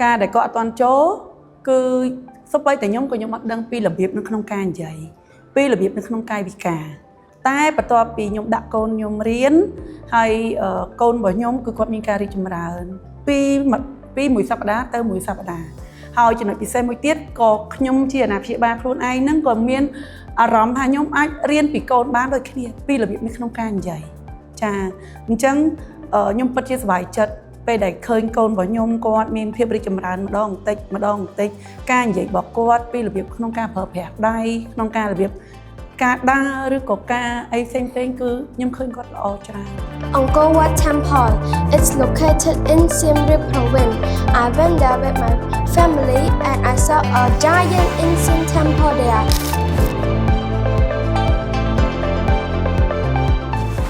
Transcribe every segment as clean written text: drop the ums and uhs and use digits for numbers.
ការដែលគាត់អត់ទាន់ចូលគឺសូម្បីតែខ្ញុំក៏ខ្ញុំអត់ដឹងពីរបៀបនៅក្នុងការនិយាយពីរបៀបនៅក្នុងកាយវិការតែបន្ទាប់ពីខ្ញុំដាក់កូនខ្ញុំរៀនហើយកូនរបស់ខ្ញុំគឺគាត់មានការរីកចម្រើនពីមួយសប្តាហ៍ទៅមួយសប្តាហ៍ហើយចំណុចពិសេសមួយទៀតក៏ខ្ញុំជាអាណាព្យាបាលខ្លួនឯងហ្នឹងក៏មានអារម្មណ៍ថាខ្ញុំអាចរៀនពីកូនបានដូចគ្នាពីរបៀបនៅក្នុងការនិយាយចាអញ្ចឹងខ្ញុំពិតជាសប្បាយចិត្តពេលដែលឃើញកូនរបស់ខ្ញុំគាត់មានភាពរីកចម្រើនម្ដងបន្តិចម្ដងបន្តិចការនិយាយរបស់គាត់ពីរបៀបក្នុងការប្រើប្រាស់ដៃក្នុងការរបៀបការដើរឬក៏ការអីផ្សេងៗគឺខ្ញុំឃើញគាត់ល្អច្រើន Angkor Wat Temple. It's located in Siem Reap province. I went there with my family and I saw a giant ancient temple there.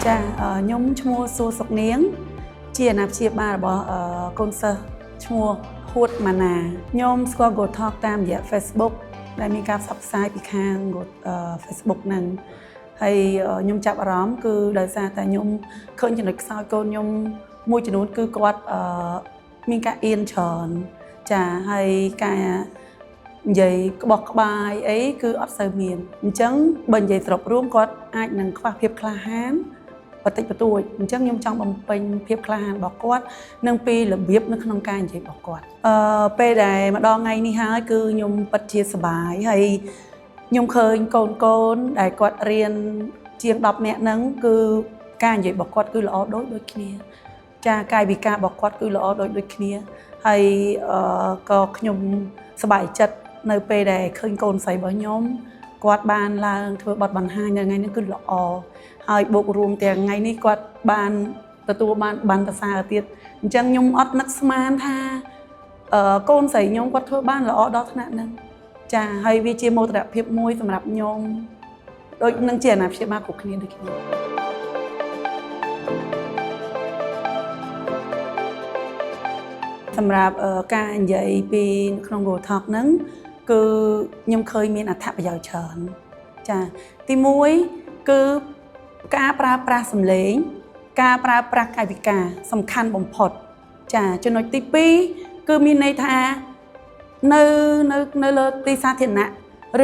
ចាខ្ញុំឈ្មោះសួសុកនាង ជាអាណាព្យាបាលរបស់កូនសិស្សឈ្មោះហួតម៉ាណាខ្ញុំស្គាល់ Go Talk តាមរយៈ Facebook ដែលមានការផ្សព្វផ្សាយពីខាង Facebook ហ្នឹងហើយខ្ញុំចាប់អារម្មណ៍គឺដោយសារតែខ្ញុំឃើញចំណុចខ្សោយកូនខ្ញុំមួយចំនួនគឺគាត់មានការអៀនច្រើនចាហើយការនិយាយក្បោះក្បាយអីគឺអត់សូវមានអញ្ចឹងបើនិយាយសរុបរួមគាត់អាចនឹងខ្វះភាពក្លាហានបន្តិចបន្តួចអញ្ចឹងខ្ញុំចង់បំពេញភាពក្លាហានរបស់គាត់និងពីរបៀបនៅក្នុងការនិយាយរបស់គាត់ពេលដែលម្ដងថ្ងៃនេះហើយគឺខ្ញុំពិតជាសប្បាយហើយខ្ញុំឃើញកូនកូនដែលគាត់រៀនជាង10នាក់ហ្នឹងគឺការនិយាយរបស់គាត់គឺល្អដូចដូចគ្នាចាកាយវិការរបស់គាត់គឺល្អដូចដូចគ្នាហើយក៏ខ្ញុំសប្បាយចិត្តនៅពេលដែលឃើញកូនស្រីរបស់ខ្ញុំគាត់បានឡើងធ្វើបទបង្ហាញនៅថ្ងៃនេះគឺល្អហើយបូករួមទាំងថ្ងៃនេះគាត់បានទទួលបានបានប្រសើរទៀតអញ្ចឹងខ្ញុំអត់នឹកស្មានថាកូនស្រីខ្ញុំគាត់ធ្វើបានល្អដល់ថ្នាក់ហ្នឹងចាហើយវាជាមោទនភាពមួយសម្រាប់ខ្ញុំដូចនឹងជាអាណាព្យាបាលគ្រប់គ្នាដូចគ្នាសម្រាប់ការនិយាយពីក្នុង Go Talk ហ្នឹងគឺខ្ញុំឃើញមានអត្ថប្រយោជន៍ច្រើនចាទី1គឺការប្រើប្រាស់សម្លេង ការប្រើប្រាស់កាយវិការសំខាន់បំផុត ចាចំណុចទី2គឺមានន័យថានៅនៅនៅលើទីសាធារណៈ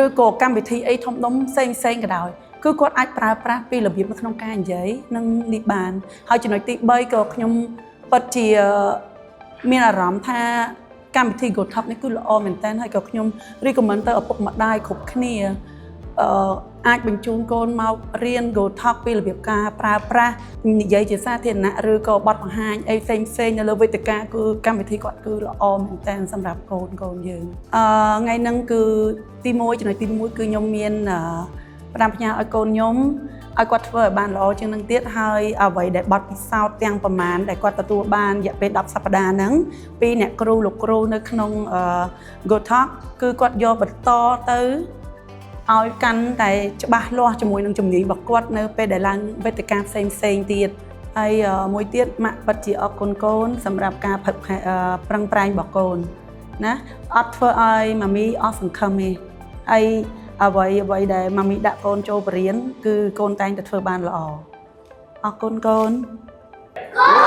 ឬក៏កម្មវិធីអីធំដុំផ្សេងផ្សេងក៏ដោយគឺគាត់អាចប្រើប្រាស់ពីរបៀបនៅក្នុងការនិយាយនិងនេះបាន ហើយចំណុចទី3ក៏ខ្ញុំពិតជាមានអារម្មណ៍ថាកម្មវិធី Go Talk នេះគឺល្អមែនតើហើយក៏ខ្ញុំ recommend ទៅឪពុកម្ដាយគ្រប់គ្នាអាចបញ្ជូនកូនមករៀន Go Talk ពីរបៀបការប្រើប្រាស់និយាយជាសាធារណៈឬក៏បទបង្ហាញអីផ្សេងផ្សេងនៅលើវេទិកាគឺកម្មវិធីគាត់គឺល្អមែនតើសម្រាប់កូនកូនយើងថ្ងៃហ្នឹងគឺទី1ចំណុចទី1គឺខ្ញុំមានផ្ដាំផ្ញើឲ្យកូនខ្ញុំឲ្យគាត់ធ្វើឲ្យបានល្អជាងនឹងទៀតហើយអ្វីដែលបទពិសោធន៍ទាំងប្រមាណដែលគាត់ទទួលបានរយៈពេល10សប្តាហ៍ហ្នឹងពីអ្នកគ្រូលោកគ្រូនៅក្នុង Go Talk គឺគាត់យកបន្តទៅឲ្យកាន់តែច្បាស់លាស់ជាមួយនឹងជំនាញរបស់គាត់នៅពេលដែលឡើងវេទិកាផ្សេងផ្សេងទៀតហើយមួយទៀតម៉ាក់ពិតជាអរគុណកូនសម្រាប់ការប្រឹងប្រែងរបស់កូនណាអត់ធ្វើឲ្យម៉ាមីអស់សង្ឃឹមទេហើយអ្វីអ្វីដែលម៉ាមីដាក់កូនចូលបរៀនគឺកូនតែងតែធ្វើបានល្អអរគុណកូន Go.